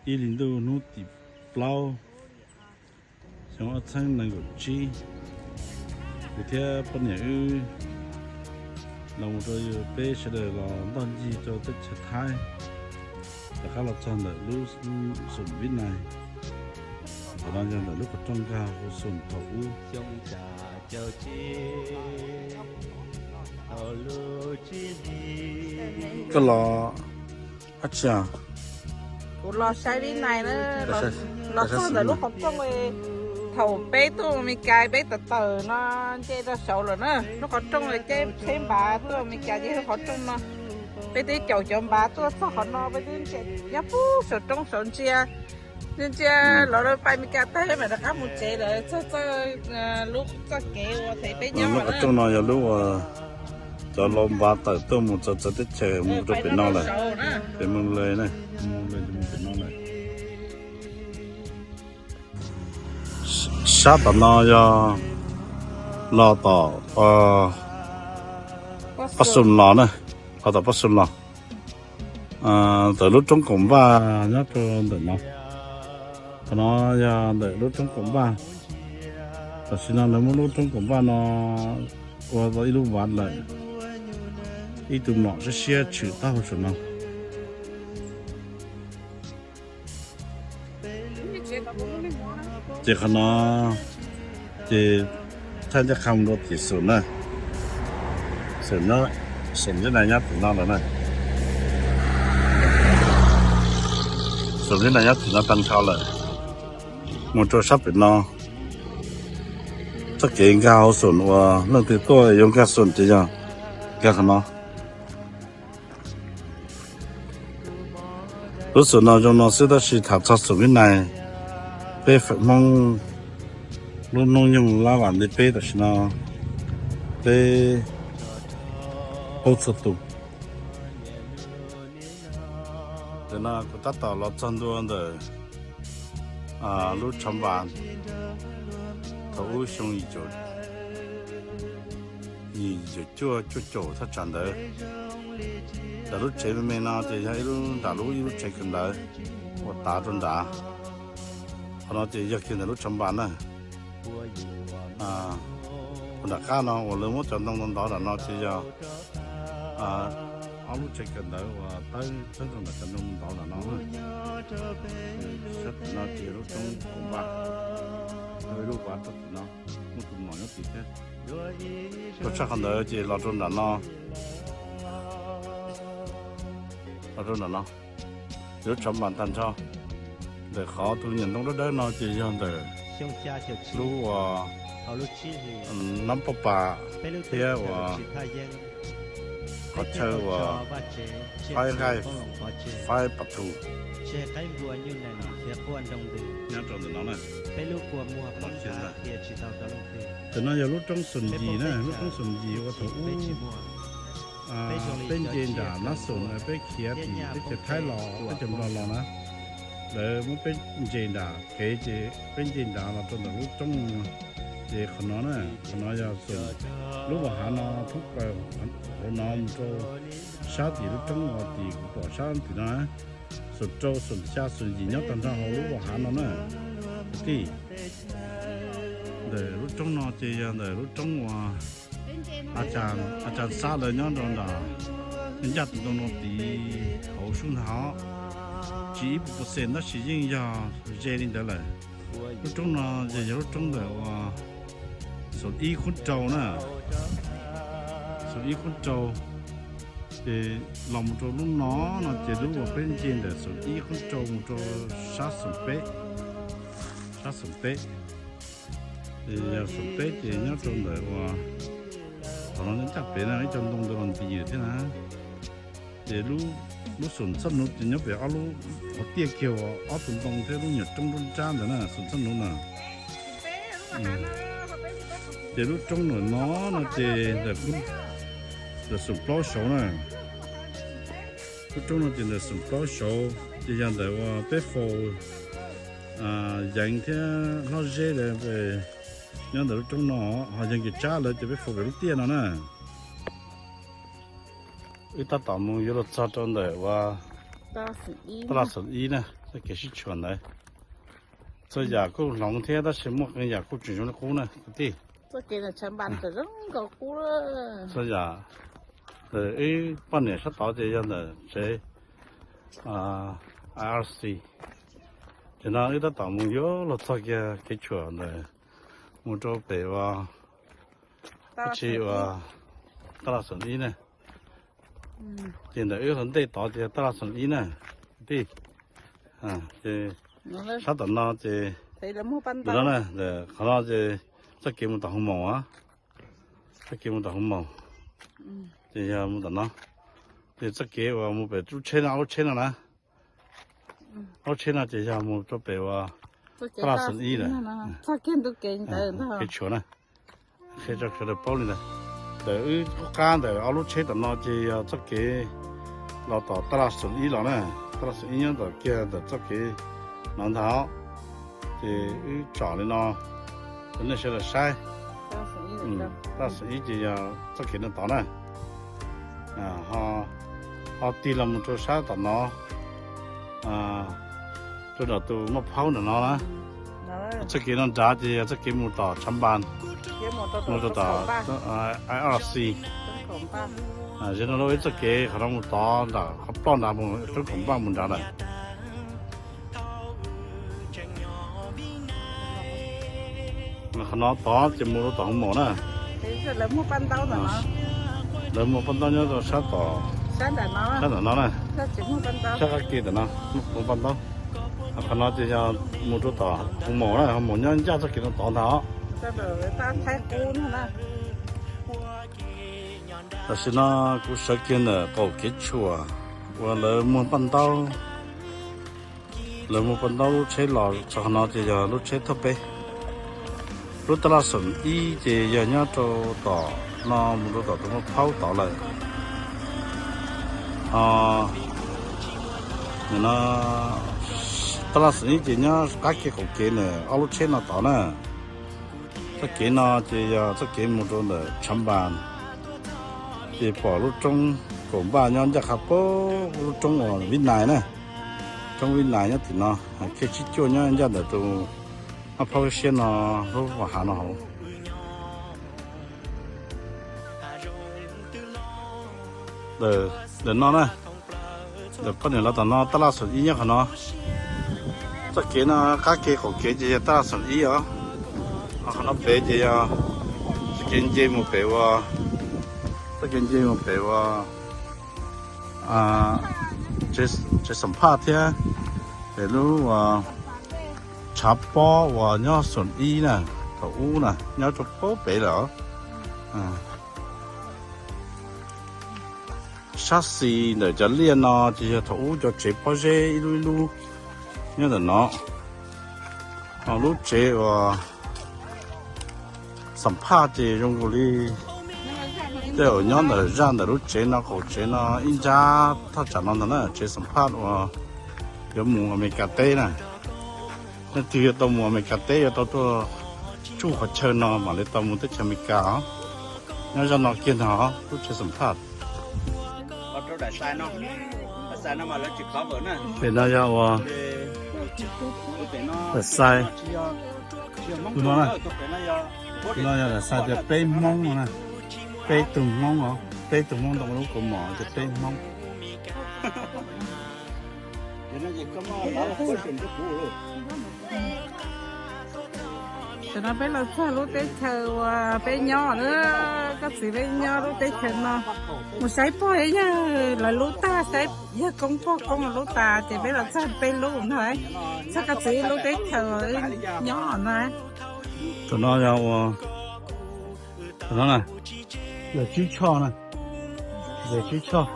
Ib hlis ntuj hnub tim plaub, xyoo ob txhiab nees nkaum tsib, kuv thiab poj niam wb los mus rau peb sawv daws los ntoj ncig rau teb chaws Thaib, rov qab los txog ntawm lub xoom Vib Nais. Qhov no yog ntawm lub qhov rooj nkag hauv xoom thaum ub. Koj los dab tsi? Kuv los saib Vib Nais na, los txog ntawm lub qhov rooj. Thaum peb tuaj Amelikas peb tawm tawm no nce rau saud lawm na, lub qhov rooj caij tsheb npav tuaj Amelikas ces lub qhov rooj no. Peb twb caum cov npav tuaj txog qhov no, peb twb nyob puag saum roob saud ntsia, ntsia ntsia los pais Amelikas tag mam rov qab mus tsev lawm, txog txog lub txoj kev uas them peb nyob. Lub qhov rooj no yog lub uas cov laus npav tawm tuaj mus txawv txawv teb chaws mus rau pem no lawm, pem Mus Lawm na, Mus Lawm mus pem no lawm. Sab tom no yog los tom Paj Xum los na, los tom Paj Xum los. Ntawm lub roob Kaum Npaj nyob rau ntawm no. Qhov no yog ntawm lub roob Kaum Npaj. Tam sim no lawv muab lub roob Kaum Npaj no ua tau ib lub vaj lawm, ib tug mlom siab siab tshwm tag hauv saum no. Ces qhov no ces thaij ncaj qha mus rau tim Xum na. Xum, Xum Vib Nais nyob tim no lawm na. Xum Vib Nais nyob tim no tag nrho lawm. Mus rau sab pem no, txoj kev nkag hauv Xum uas leej twg tuaj yuav nkag Xum ces yog nkag qhov no. Lub Xum no zoo no xwb tab sis tham txog Xum Vib Nais, peb feem Hmoob lub hnub nyoog lab vam nti peb tam sim no peb paub txhua tus. Ntawm no kuv tab tom los txog ntua ntawm lub tshav npas thaum ub xyoo yim caum cuaj cuaj caum thaj tsam ntawd. Ntawm lub tsev me me no ces yog ib lub, nram lub ib lub tsev kawm ntawv uas tav rau nrad. Qhov no ces yog kiag ntawm lub tshav npas na. Nram qab no uas lawv muab cov ntoo ntov ntov nram no ces yog ob lub tsev kawm ntawv uas tawb txeeb rau nram cov ntoo ntov nram no. Sab tim no ces lub roob Kaum Npaj, ib lub vaj rau tim no, muaj tus mlom nyob tim thiab. Tuaj tshaj qhov ntawd ces los rau nram no, los rau nram no, lub tshav npas tag nrho. Ntawm qhov tus nyuam ntoo dawb dawb no ces yog ntawm lub uas Nab Paj Pas thiab uas qhov chaw uas Faib Nqaij, Faib Pas Thu nyob rau ntawm no na. Ntawm no yog lub roob Xoom Yim na, lub roob Xoom Yim uas thaum ub peb nce nram Nab Xoom, peb khiav tim teb chaws Thaib los, teb chaws Nplog los na. Lawv muab peb nce nram kev ces peb nce nrad los rau ntawm lub roob no. Ces qhov no na, qhov no yog Xoom, lub vas hav no thoob plaws hauv no mus rau sab tim lub roob uas tim kuv pom sab tim no na. Xoom rau, Xoom xya, Xoom yim nyob tag nrho hauv lub vas hav no na. Kwv tij, ntawm lub roob no ces yog ntawm lub roob uas a cas xab lawv nyob rau nram, ncaj tus ntoo no tid hauv sub ntag os. Tsis ib puas percent tab sis yeej yog ze li ntawd lawm. Lub roob no ces yog lub roob ntawm uas Xoom ib Khub Rau na. Xoom ib Khub Rau. Ces los mus rau lub no, no ces lub uas peb nce ntawm Xoom ib Khub Rau mus rau sab Xoom peb, sab Xoom peb. Ces yog Xoom peb ces nyob rau ntawm uas qhov no nyob ncaj pem na, ib co ntoo ntawd los nti thiab na. Ces lub Xoom Txhab Nuv ces nyob pem ob lub qhov tiaj kiag uas ob tug ntoo thiab lub nyuam roob nruab nrab ntawd na, Xoom Txhab Nuv na. Ces lub roob ntawm no no ces ntawm Xoom Plaub Saud na. Lub roob no ces ntawm Xoom Plaub Saud ces yog ntawm uas peb faus yeev thiab hlob zeb nyob ntawm lub roob no, ho yog Nkias Tsab lawv ces peb faus pem lub tiaj no na. Wb tab tom mus yuav luag txog rau ntawm uas taj laj Xoom ib na. Txoj kev sib tshuam ntawd, txhua yam kuj hloov thiab tab sis muaj qee yam kuj tseem zoo li qub na kwv tij. Txhua yam, wb poj niam sab tod ces yog ntawm tsev I R C. Ces no wb tab tom mus yuav los txog kiag kev tshuam ntawm mus rau pem ua, tsi ua, taj laj xoom ib na. Ces ntawm wb hauv ntej tod ces yog taj laj xoom ib na, tij. Ces sab tom no ces, no na, qhov no ces txoj kev mus tom hoo maum, txoj kev mus tom hoo maum, ces yog mus tom no. Ces txoj kev uas mus pem lub tsheb no, lub tsheb no na, lub tsheb no ces yog mus rau pem uas taj laj xoom ib lawm. Kev tshuam na, qhia rau sawv daws paub li ntawd. Ntawm wb qub qab ntawm ob lub tsheb tom no ces yog txoj kev los tom taj laj xoom ib los na. Taj laj xoom ib nyob ntawm kiag ntawm txoj kev no ntag. Ces wb tsom li no rau nej sawv daws saib. Taj laj xoom ib ces yog txoj kev no tod na. Ho tig los mus rau sab tom no, rau nram tus maj phaub ntawm no na. Txoj kev no nrad ces yog txoj kev mus tom Tshav Npas, mus rau tom I R C. Ze no lub ib txoj kev qhov no mus tod nram qhov ploj nrad mus roob Kaum Npaj mus nrad lawm. Qhov no tod ces mus rau tom hoo maum na. Lawv muag paj ntaub nyob rau sab tom, sab nram no na, sab qab ke ntawm no muag paj ntaub. Qhov no ces yog mus rau tom hoo maum na, hoo maum nyob ncaj txoj kev no tod ntag os. Tam sim no kuv sawv kiag ntawm qaum kev tshuam uas lawv muag paj ntaub, lawv muag paj ntaub lub tsheb los txog qhov no ces yog lub tsheb thauj peb. Lub taj laj xoom ib ces yog nyob rau tom no mus rau tom tus maj phaub tod lawm. Ho no, taj laj xoom ib ces nyob qab kiag qaum kev ntawm ob lub tsheb no tod na. Txoj kev no ces yog txoj kev mus rau ntawm Tshav Npas, ces pom lub roob Kaum Npaj nyob ncaj qha pem lub roob uas Vib Nais na. Roob Vib Nais nyob tim no, khej tsib cuaj nyob ncaj ntawm tus maj phaub siab no, lub vas hav no hauv. Ntawm no na, ntawm poj niam lawv tom no taj laj xoom ib nyob qhov no. Txoj kev no qab kev qaum kev ces yog taj laj xoom ib os. Ho qhov no pem ces yog txoj kev nce mus pem ua, txoj kev nce mus pem ua tsev xam phaj thiab pem lub tshav pob uas nyob xoom ib na, thaum ub na nyob rau pem lawm. Sab xis ntawm cov liaj no ces yog thaum ub cov tsev pob zeb ib lub ib lub nyob ntawm no. Ho lub tsev uas xam phaj ces zoo nkaus li tej zaum nyob ntawm zaj ntawm lub tsev no, qaum tsev no ib nrab thaj tsam no ntag na, tsev xam phaj uas yuav mus Amelikas teb na. Leej twg yuav tau mus Amelikas teb yuav tau tuaj tsuj qhov chaw no mam li tau mus teb chaws Amelikas os. Nyob zaj no kiag ntag os, lub tsev xam phaj. Pem no yog ua daim xais no na, no yog daim xais tias peb Hmoob no na, peb tug Hmoob os, peb tug Hmoob ntoo lub kaus mom tias peb Hmoob. Tam no peb los txog lub teb chaws uas peb nyob na, koj txiv peb nyob lub teb chaws no. Mus saib pog yawg lawv lub tag, saib yawg koob pog koob lub tas ces peb los txog peb lub no, txog koj txiv lub teb chaws nyob no. Tam no yog ua, tam no na, yog Tswb Tshoj na, yog Tswb Tshoj.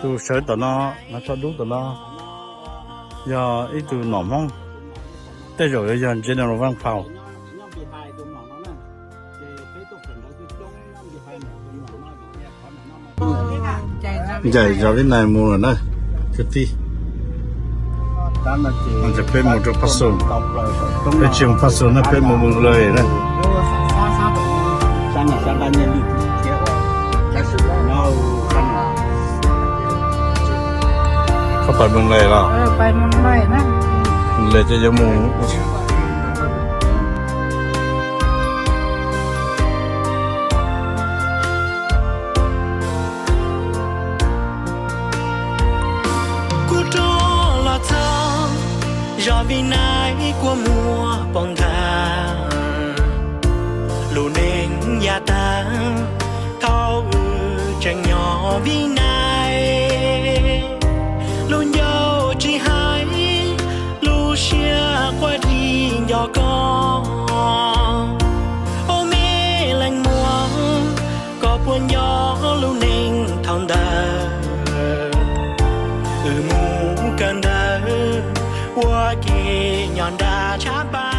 Tus sawv tom no, no tso dub tom no, yog ib tug nom Hmoob, tej zaum yuav yog General Van Pau. Ncaim zos Vib Nais mus lawm na, kwv tij. Peb mus rau Paj Xus, peb tsis mus Paj Xus na, peb mus Mus Lawm na. Sab no sab dab nyiaj lwj thiab. Koj pais mus lawm los? Lawm ces yuav mus. Kuv rov los txog zos Vib Nais kua muag poob nthav, lub neej yav tag thaum wb tseem nyob Vib Nais. Lub ncauj tsis hais, lub siab quaj dib nco koj. Ua me leej muam, koj puas nco lub neej thaum ntawd? Wb mus kawm ntawv ua ke nyob nram tshab npas.